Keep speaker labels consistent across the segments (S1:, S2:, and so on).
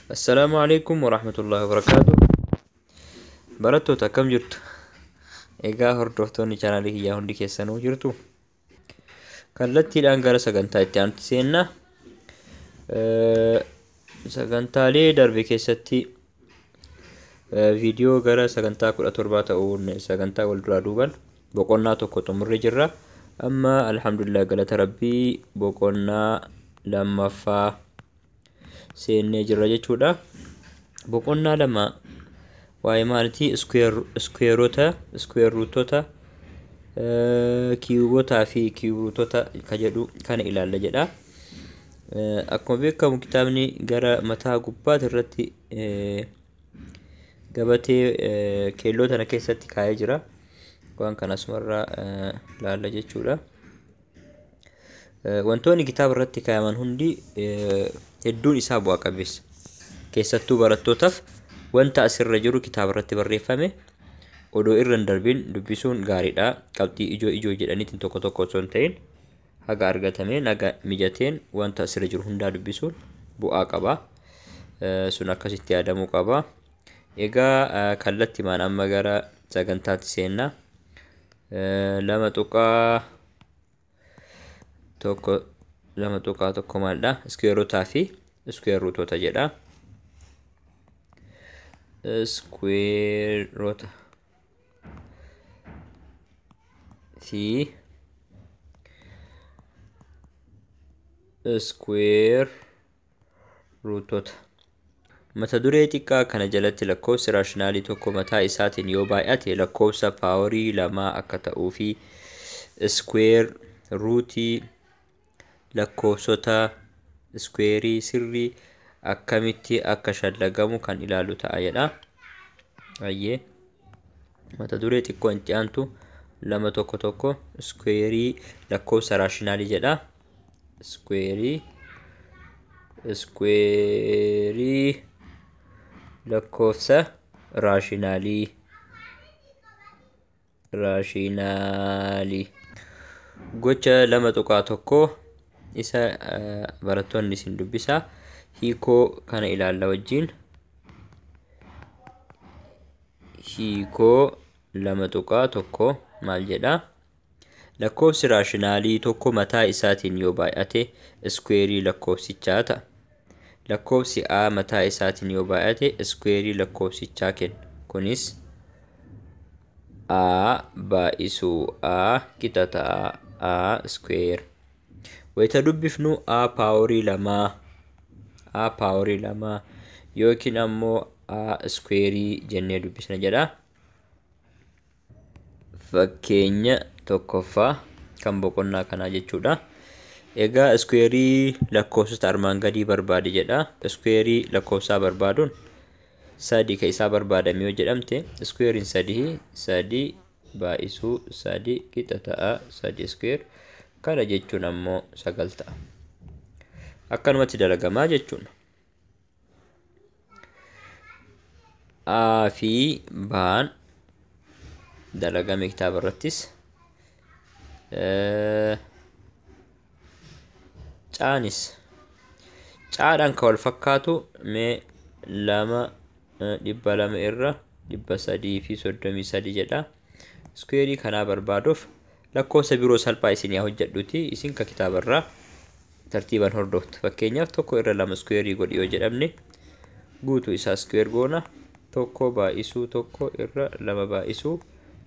S1: Assalaamu alaikum warahmatullahi wabarakaatu. Barattoota akkam jirtu? Egaa hordoftoonni chaanaalii kiyyaa hundi keessanuu jirtu. Kallattiidhaan gara sagantaa itti aanutti seenna. Sagantaalee darbe keessatti viidiyoo gara sagantaa 17 ta'uun sagantaa wal duraa duuban boqonnaa tokko xumurree jirra. Amma alhamdulillah galata rabbii boqonnaa lammaffaa seennee jirra jechuudha. Boqonnaa lama waa'ee maalitii? Iskuweerota, iskuweer ruutota, kiyuubotaa fi kiyuubruutota ka jedhu kana ilaalla jedha. Akkuma beekamu kitaabni gara mataa gubbaati irratti gabatee keelloo tana keessatti kaa'ee jira. Waan kana asumarraa ilaalla jechuudha. Wantoonni kitaaba irratti kaa'aman hundi hedduun isaa bu'a qabeessa. Keessattuu barattootaaf wanta asirra jiru kitaaba irratti barreeffame odoo irra hin darbin dubbisuun gaariidha. Qabxii ijoo ijoo jedhaniitiin tokko tokko osoo hin ta'in haga argatameen haga mijateen wanta asirra jiru hundaa dubbisuun bu'aa qaba. Sun akkasitti yaadamuu qaba. Egaa kallattimaan amma gara sagantaatti seenna. 2.1, 2.1 maalidha? Iskuweerotaa fi iskuweer ruutota jedha. Iskuweerota fi iskuweer ruutota. Mata duree xiqqaa kana jalatti lakkoofsi raashinaalii tokko mataa isaatiin yoo baay'ate lakkoofsa paaworii lamaa akka ta'uu fi iskuweer ruutii lakkoofsota iskuweerii sirrii akkamitti akka shallagamu kan ilaalu ta'a jedha. Ayyee mata duree xiqqoo itti aantu 2.1 iskuweerii lakkoofsa raashinaalii jedha. Iskuweerii lakkoofsa raashinaalii. Gocha 2.1 isa barattoonni isin dubbisaa hiikoo kana ilaalla wajjin. Hiikoo 2.1 maal jedha? Lakkoofsi raashinaalii tokko mataa isaatiin yoo baay'ate iskuweerii lakkoofsichaa ta'a. Lakkoofsi A mataa isaatiin yoo baay'ate iskuweerii lakkoofsichaa kenna. Kunis A baay'isuu A qixa ta'a A iskuweer. Wayita dubbifnu A paaworii lamaa, A paaworii lamaa yookiin ammoo A iskuweerii jennee dubbisna jedha. Fakkeenya tokkoffaa kan boqonnaa kanaa jechuudha. Egaa iskuweerii lakkoofsota armaan gadii barbaadi jedha. Iskuweerii lakkoofsaa barbaaduun sadi ka isaa barbaadame yoo jedhamte iskuweeriin sadii sadii baay'isuu sadi qixa ta'a sadi iskuweer. Kana jechuun ammoo 9 ta'a. Akkanumatti dalagamaa jechuudha. A fi B'n dalagame kitaaba irrattis. Caanis caadhaan kan wal fakkaatu mee 2 200 irra 333 jedha. Iskuweerii kanaa barbaaduuf lakkoofsa biroo salphaa isin haa hojjedhuti isin ka kitaaba irraa tartiibaan hordoftu. Fakkeenyaaf 1 irra 2 iskuweerii godhi yoo jedhamne guutuu isaa iskuweer goona. 1 baay'isuu 1 irra 2 baay'isuu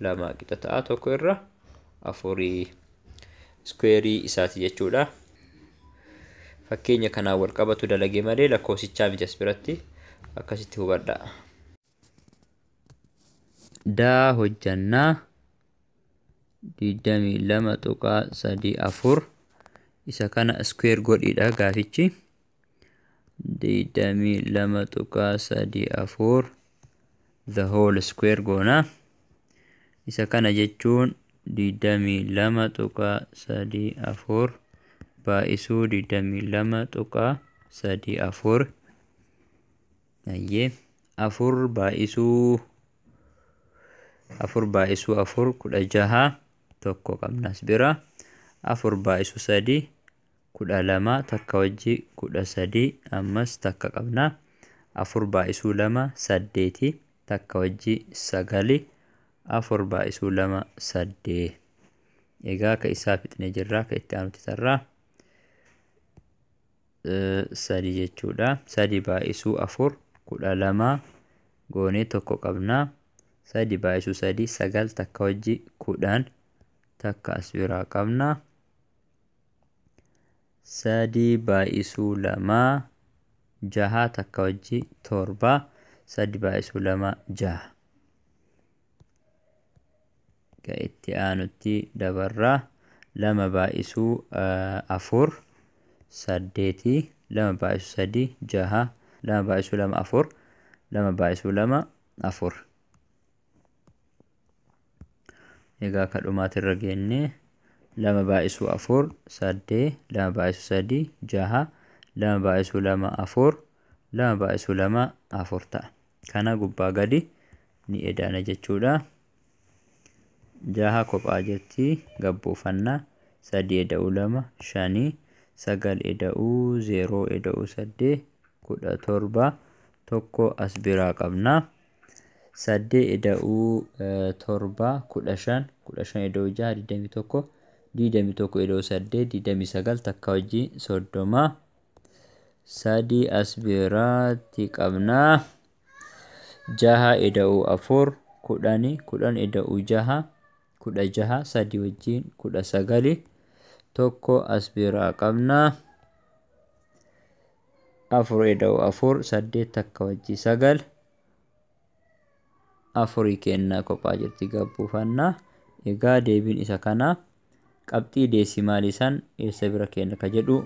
S1: 2 qixa ta'a 1 irra 4 iskuweerii isaati jechuudha. Fakkeenya kanaan wal qabatu dalagee malee lakkoofsichaa miti as biratti akkasitti hubadhaa. Daa hojjannaa 22.34 isa kana iskuweer godhiidha gaafichi. 22.34 the whole square goona. Isa kana jechuun 22.34 baay'isuu 22.34. Ayyee 4 baay'isuu 4 baay'isuu 4 16 tokko qabnas bira. 4 baay'isuu 3 12 takka wajji 13 ammas takka qabna. 4 baay'isuu 2 8 takka wajji 9 4 baay'isuu 2 8. Egaa ka isaa fixnee jirra. Ka itti aanutti tarraa 3 jechuudha. 3 baay'isuu 4 12 goonee 1 qabna. 3 baay'isuu 3 9 takka wajji 10 takka as biraa qabna. 3 baay'isuu 2 6 takka wajji 7 3 baay'isuu 2 6. Ka itti aanutti dabarraa 2 baay'isuu 4 8 2 baay'isuu 3 6 2 baay'isuu 2 4 2 baay'isuu 2 4. Egaa ka dhumaatirra geenne 2 baay'isuu 4 8 2 baay'isuu 3 6 2 baay'isuu 2 4 2 baay'isuu 2 4 ta'a. Kana gubbaa gadi ni edaana jechuudha. 6 kophaa jirti gabbuufannaa 3 eda'uu 2 5 9 eda'uu 0 eda'uu 8 17 1 as biraa qabna. 8 eda'uu 7 15 15 eda'uu 6 21 21 eda'uu 8 29 takka wajji 30 3 as biraatti qabna. 6 eda'uu 4 10 10 eda'uu 6 16 3 wajjin 19 1 as biraa qabna. 4 eda'uu 4 8 takka wajji 9 4 kennaa kophaa jirti gabbuufannaa. Egaa deebiin isa kana qabxii deesimaalii san eessa bira kenna ka jedhu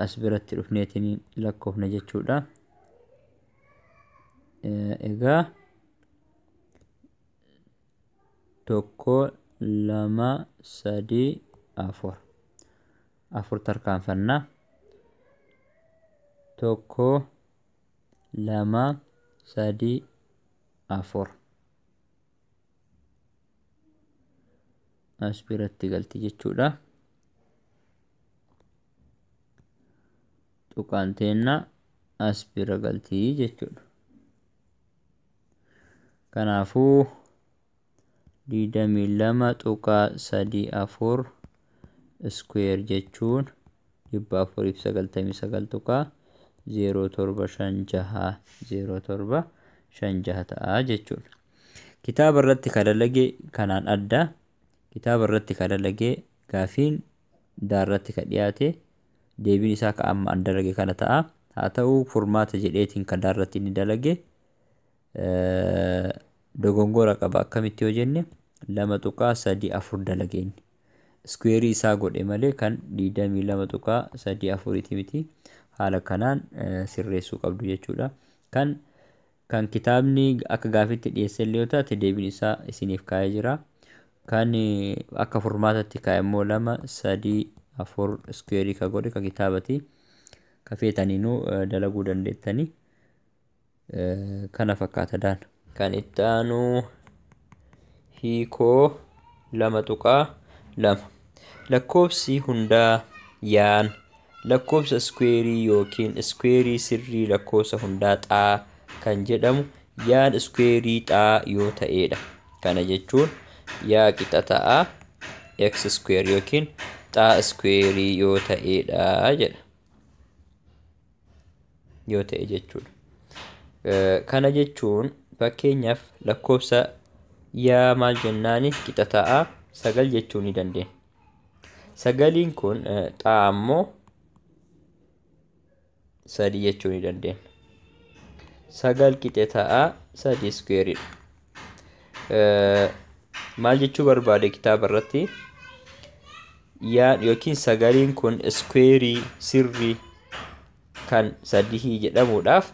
S1: as biratti dhufneetiin lakkoofna jechuudha. Egaa 1 2 3 4 4 tarkaanfannaa. 1 2 3 4 as biratti galti jechuudha. Tuqaan teennaa as bira galti jechuudha. Kanaafuu 22.34 square jechuun 499.0756 0756 ta'a jechuudha. Kitaaba irratti ka dalage kanaan adda. Kitaaba irratti ka dalage gaafiin daarratti ka dhiyaate deebiin isaa ka amma an dalage kana ta'a. Haa ta'u furmaata jedheetiin kan daarratti inni dalage dogongora qaba. Akkamitti yoo jenne 2.34 dalage inni. Square isaa godhe malee kan 22.34 miti. Haala kanaan sirreessuu qabdu jechuudha. Kan kitaabni akka gaafitti dhiyeesse illee yoo taate deebiin isaa isiniif kaa'ee jira. Kan akka furmaatatti kaa'e immoo 2 3 4 square ka godhe ka kitaabati. Ka feetaniinuu dalaguu dandeettani. Kana fakkaata daan. Kan itti aanu hiikoo 2.2 lakkoofsi hundaa yaan lakkoofsa square yookiin square sirrii lakkoofsa hundaa xaa kan jedhamu yaan square xaa yoo ta'edha. Kana jechuun yaa qixa ta'a x square yookiin xaa square yoo ta'edha jedha. Yoo ta'e jechuudha. Kana jechuun fakkeenyaaf lakkoofsa yaa maal jennaani qixa ta'a 9 jechuu ni dandeenya. Sagaliin kun xaa ammoo 3 jechuu ni dandeenya. 9 qixa ta'a 3 square dha. Maal jechuu barbaade kitaaba irratti yaa yookiin sagaliin kun square sirrii kan 3 jedhamuudhaaf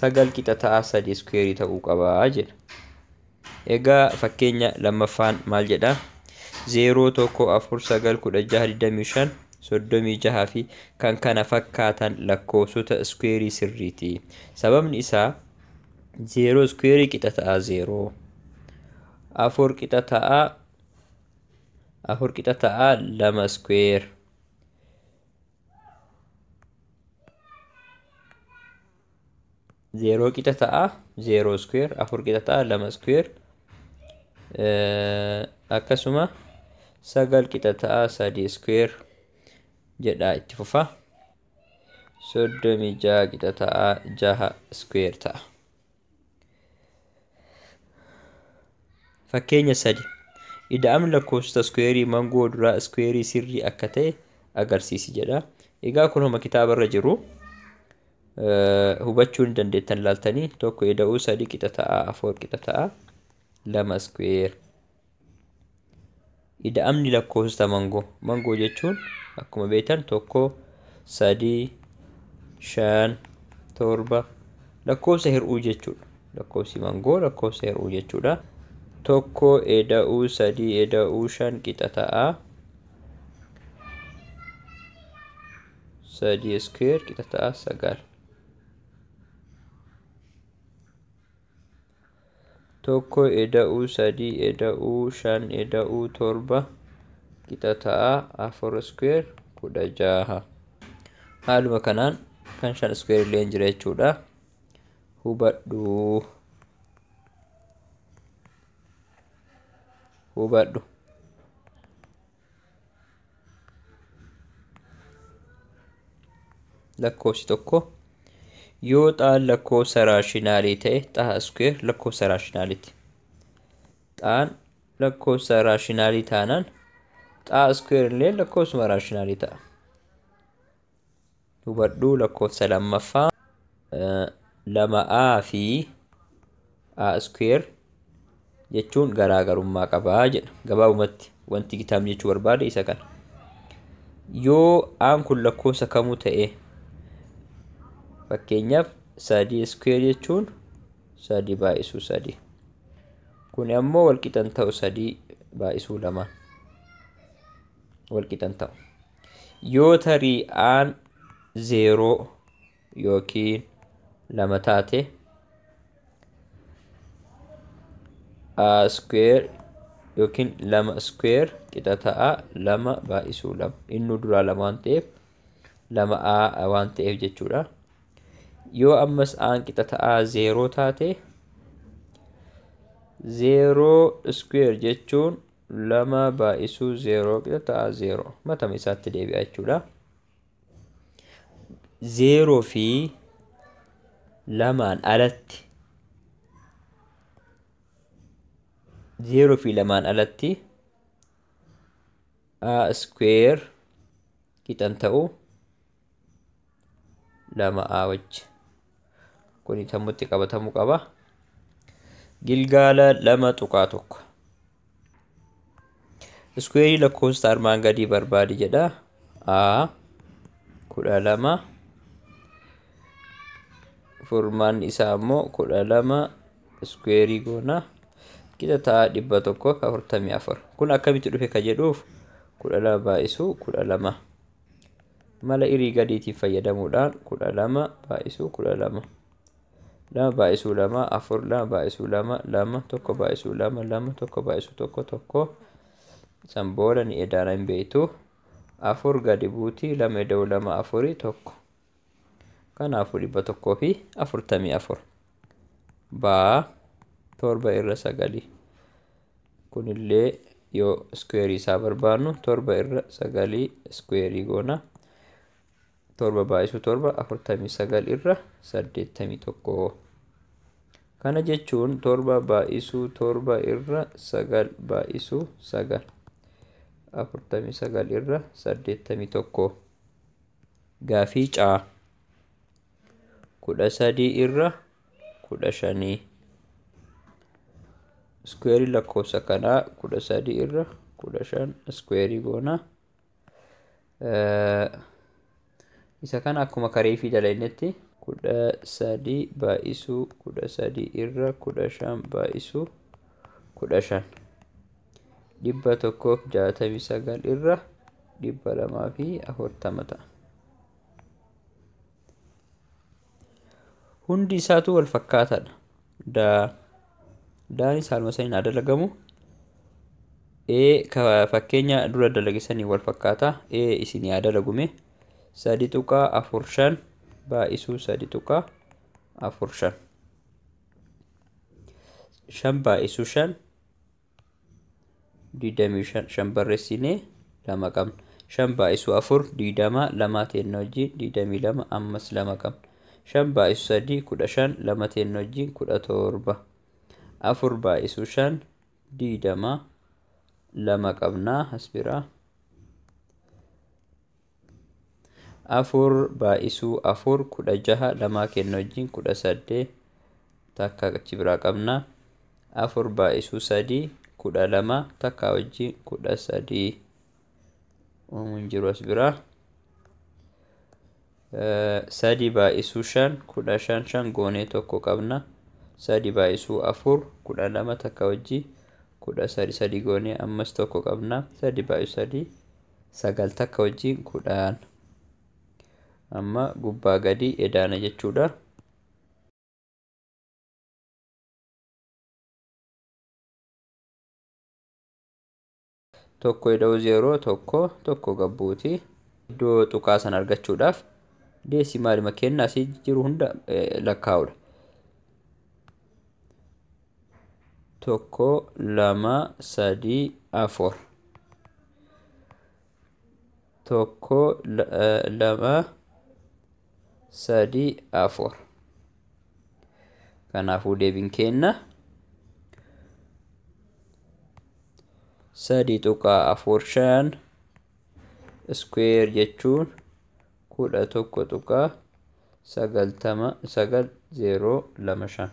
S1: 9 qixa ta'a 3 square ta'uu qaba jedha. Egaa fakkeenya lammaffaan maal jedha? 0 1 4 9 16 25 36 fi kan kana fakkaatan lakkoofsota square sirriiti. Sababni isaa 0 square qixa ta'a 0 4 qixa ta'a 4 qixa ta'a 2 square 0 qixa ta'a 0 square, 4 qixa ta'a 2 square, akkasuma 9 qixa ta'a 3 square jedha itti fufa. 36 qixa ta'a 6 square ta'a. Fakkeenya 3. Ida'amni lakkoofsota square mangoo duraa square sirrii akka ta'e agarsiisi jedha. Egaa kun homa kitaabarra jiru hubachuu ni dandeettan ilaaltanii. 1 ida'uu 3 qixa ta'a 4 qixa ta'a 2 square. Ida'amni lakkoofsota mangoo. Mangoo jechuun akkuma beektan 1 3 5 7 lakkoofsa hir'uu jechuudha. Lakkoofsi mangoo lakkoofsa hir'uu jechuudha. 1 ida'uu 3 ida'uu 5 qixa ta'a 3 square qixa ta'a 9. 1 ida'uu 3 ida'uu 5 ida'uu 7 qixa ta'a 4 square 16. Haaluma kanaan kan 5 square illee jira jechuudha. Hubadhu. Hubadhu. Lakkoofsi tokko yoo xaan lakkoofsa raashinaalii ta'e xaa square lakkoofsa raashinaaliiti. Xaan lakkoofsa raashinaalii taanaan xaa square illee lakkoofsuma raashinaalii ta'a. Hubadhu lakkoofsa lammaffaa 2a fi a square jechuun garaagarummaa qabaa jedha. Gabaabumatti wanti kitaabni jechuu barbaade isa kana. Yoo aan kun lakkoofsa kamuu ta'e fakkeenyaaf 3 square jechuun 3 baay'isuu 3. Kun ammoo walqixan ta'u 3 baay'isuu 2 walqixan ta'u. Yoo tarii aan 0 yookiin 2 taate a square yookiin 2 square qixa ta'a 2 baay'isuu 2. Inni duraa 2 waan ta'eef 2a waan ta'eef jechuudha. Yoo ammas aan qixa ta'a 0 taate 0 square jechuun 2 baay'isuu 0 qixa ta'a 0. Matama isaatti deebi'a jechuudha. 0 fi 2 alatti 0 fi 2 alatti a square qixan ta'u 2a wajji. Kun sammuutti qabatamuu qaba. Gilgaala 2.1. Square lakkoofsa armaan gadii barbaadi jedha. A 12 furmaan isaa immoo 12 square goona qixa ta'a 144. Kun akkamitti dhufe ka jedhuuf 12 baay'isuu 12. Mala irii gadiitiin fayyadamuudhaan 12 baay'isuu 12. 2 baay'isuu 2 4 2 baay'isuu 2 2 1 baay'isuu 2 2 1 baay'isuu 1 1. San booda ni edaana hin beektu. 4 gadi buutii 2 ida'uu 2 4 1. Kanaafuu 144. Baa 7 irra 9. Kunillee yoo square isaa barbaannu 7 irra 9 square goona. 7 baay'isuu 7 49 irra 81. Kana jechuun 7 baay'isuu 7 irra 9 baay'isuu 9 49 irra 81. Gaafii caa 13 irra 15. Square lakkoofsa kanaa 13 irra 15 square goona. Isa kana akkuma karee fi dalagnetti 13 baay'isuu 13 irra 15 baay'isuu 15. 169 irra 240 ta'a. Hundi isaatu wal fakkaataadha. Daanis haaluma saniin haa dalagamu. E fakkeenya dura dalage saniin wal fakkaata. E isin haa dalagume. 3.45 baay'isuu 3.45. 4 5. 5 baay'isuu 5 25, 5 barreessinee 2 qabna. 5 baay'isuu 4 20, 2 teenna wajjin 22, ammas 2 qabna. 5 baay'isuu 3 15, 2 teenna wajjin 17. 4 baay'isuu 5 20, 2 qabna as biraa. 4 baay'isuu 4 16, 2 kenna wajjin 18 takka achi biraa qabna. 4 baay'isuu 3 12, takka wajjin 13 uumuun jiru as biraa. 3 baay'isuu 5 15, 5 goonee 1 qabna. 3 baay'isuu 4 12, takka wajjin 13, 3 goonee ammas 1 qabna. 3 baay'isuu 3 9, takka wajjin 10. Amma gubbaa gadi edaana jechuudha. Tokko ida'uu 0 1 1 gabbuuti. Iddoo tuqaa sana argachuudhaaf deesimaalima kenna asii jiru hunda lakkaa'udha. 1 2 3 4. 1 2 3 4. Kanaafuu deebiin kenna 3.45 square jechuun 11.90 9025.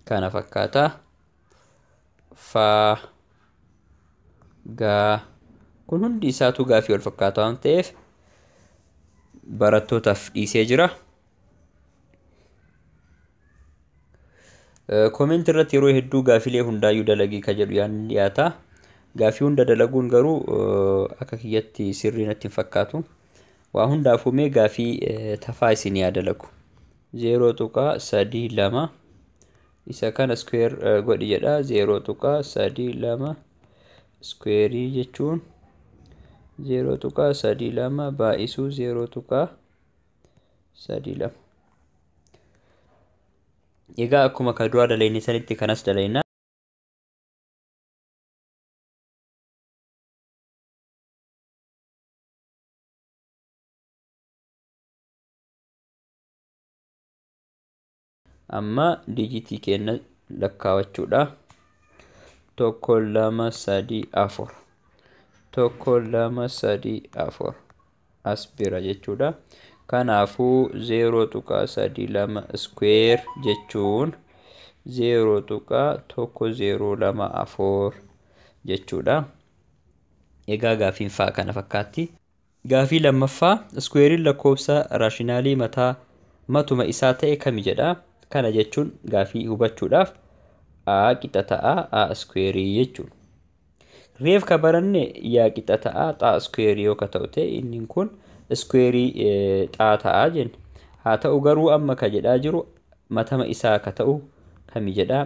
S1: Kana fakkaata. Faa gaa kun hundi isaatu gaafii wal fakkaataa waan ta'eef barattootaaf dhiisee jira. Koomenti irratti yeroo hedduu gaafilee hundaayyuu dalagii ka jedhu yaadni dhiyaata. Gaafii hunda dalaguun garuu akka kiyyatti sirrii natti hin fakkaatu. Waa hundaafuu mee gaafii tafaa isin yaa dalagu. 0.32 isa kana square godhi jedha. 0.32 square jechuun 0.32 baay'isuu 0.32. Egaa akkuma ka duraa dalayne sanitti kanas dalayna. Amma dijitii kenna lakkaawachuudha. 1 2 3 4. 1 2 3 4 as bira jechuudha. Kanaafuu 0.32 square jechuun 0.1024 jechuudha. Egaa gaafiin faa kana fakkaatti. Gaafii lammaffaa squarein lakkoofsa raashinaalii mataa matuma isaa ta'e kami jedha. Kana jechuun gaafii hubachuudhaaf a qixa ta'a a square jechuudha. Reef ka baranne yaa qixa ta'a xaa square yoo ka ta'u ta'e inni kun square xaa ta'a jenna. Haa ta'u garuu amma ka jedhaa jiru matama isaa ka ta'u kami jedha.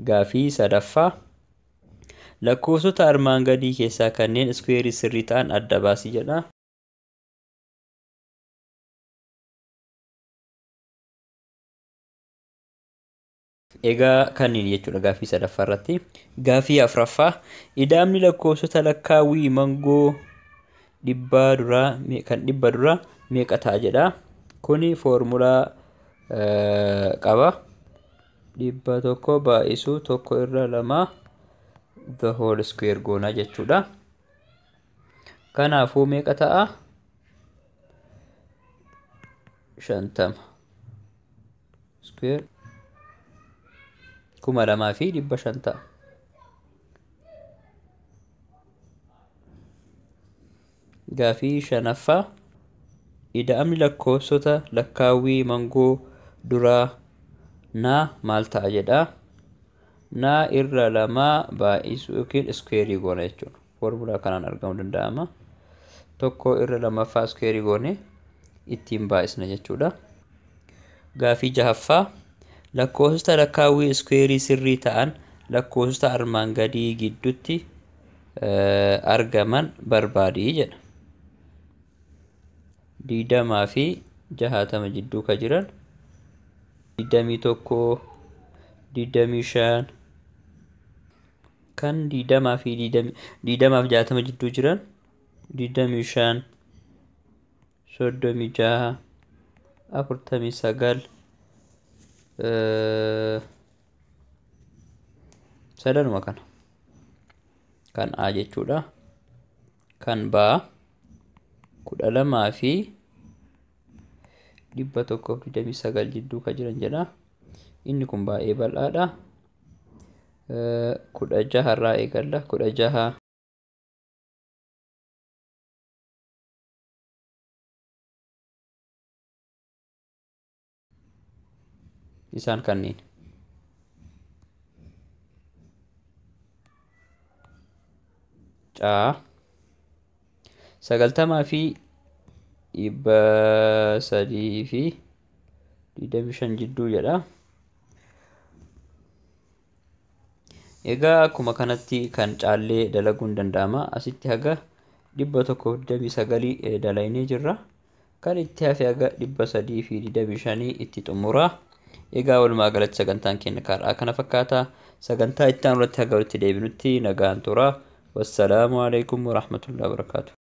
S1: Gaafii sadaffaa lakkoofsota armaan gadii keessaa kanneen iskuweerii sirrii ta'an adda baasii jedha. Egaa kanneen jechuudha gaafii sadaffaa irratti. Gaafii afuraffaa ida'amni lakkoofsota lakkaawwii mangoo dhibba duraa kan dhibba duraa meeqa ta'a jedha. Kuni foormulaa qaba. 100 baay'isuu 1 irra 2 the whole square goona jechuudha. Kanaafuu meeqa ta'a? 50 square 2500 ta'a. Gaafii shanaffaa ida'amni lakkoofsota lakkaawwii mangoo duraa naa maal ta'a jedha. Naa irra 2 baay'isuu yookiin iskuweerii goona jechuudha. Foormulaa kanaan argamuu danda'ama. Tokko irra lammaffaa iskuweerii goone ittiin baay'isna jechuudha. Gaafii jahaffaa lakkoofsota lakkaawwii iskuweerii sirrii ta'an lakkoofsota armaan gadii gidduutti argaman barbaadii jedha. 20 fi 60 jidduu ka jiran 21, 25 kan 20 fi 60 jidduu jiran 25, 36, 49, sadanuma kana kan A jechuudha. Kan B 12 fi 129 jidduu ka jiran jedha. Inni kun baay'ee bal'aadha. 16 irraa eegalla. 16 isaan kanneen. C 90 fi 325 jidduu jedha. Egaa akkuma kanatti kan caallee dalaguun danda'ama. Asitti haga 129 dalagnee jirra. Kan itti hafe haga 325 itti xumura. Egaa walumaa galatti sagantaan keenya karaa kana fakkaata. Sagantaa itti aanu irratti haga walitti deebinutti nagaan tura. Wassalaamu alaikum warahmatullahi wabarakaatuh.